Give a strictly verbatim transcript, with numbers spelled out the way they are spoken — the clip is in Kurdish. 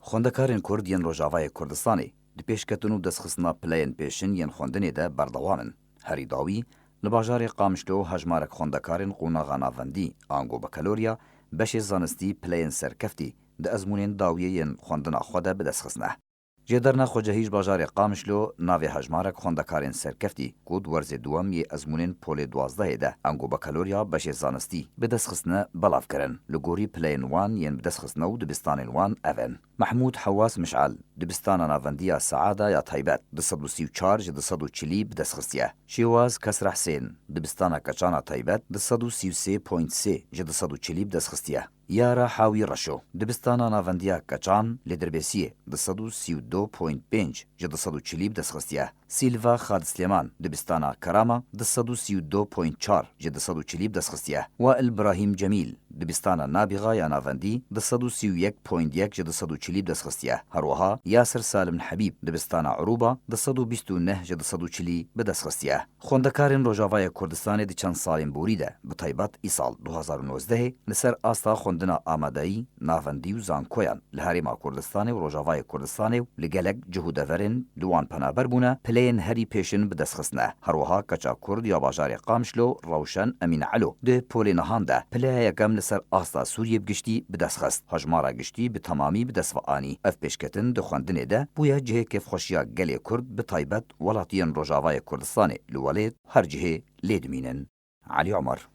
Xwendekarên Kurd yên Rojavayê Kurdistanê di pêşketin û destxistina pileyên pêşin yên xwendinê de berdewam in. Herî dawî, li bajarê Qamişlo hejmarek xwendekarên qonaxa navendî, ango bakalorya, beşê zanistî pileyên serkeftî di ezmûnên dawiyê yên xwendina xwe de bi dest xistine. Jêderna xwecehî ji bajarê Qamişlo navê hejmarek xwendekarên serkeftî ku di werzê duwem yê ezmûnên polê duwazdehê de ango bakalorya beşê zanistî bi dest xistine belav kirin. Li gorî pileyên wan yên bi dest xistine û dibistanên wan ev in: Mehmûd Hewaz Mişal, dibistana navendiya Seada ya taybet, du sed û sî û çar ji du sed û çilî bi dest xistiye. Şêwaz Kesra Hsên, dibistana Keçana taybet, du sed û sî û sê point sê ji du sed û çilî bi dest xistiye. Yara Hawî Reşo, dibistana navendiya Keçan li Dirbêsiyê, du sed û sî û du point pênc ji du sed û çilî bi dest xistiye. Sîlva Xalid Silêman, dibistana Kerama, du sed û sî û du point çar ji du sed û çilî bi dest xistiye. Wail Birahîm Cemîl, dibistana Nabîxa ya navendî, du sed û sî û yek point yek ji du sed û çilî bi dest xistiye. Her wiha Yasir Salim Hebîb, dibistana Urûba, du sed û bîst û neh ji du sed û çilî bi dest xistiye. Xwendekarên Rojavayê Kurdistanê di çend salên borî de, bi taybet îsal du hazar û nozdehê, li ser asta xwendina amadeyî, navendî û zankoyan li Herêma Kurdistanê û Rojavayê Kurdistanê û li gelek cih û deverên li wan penaber bûne, pileyên herî pêşin bi dest xistine. Her wiha keça Kurd ya bajarê Qamişlo Rewşen Emîn Elo di polê nihan de pileya yekem li ser asta Sûriyê bi giştî bi dest xist. Hejmara giştî bi temamî bi dest ve anî. Ev pêşketin di xwendinê de bûye cihê kêfxweşiya gelê Kurd, bi taybet welatiyên Rojavayê Kurdistanê li welêt her cihê lê dimînin. Elî Omer.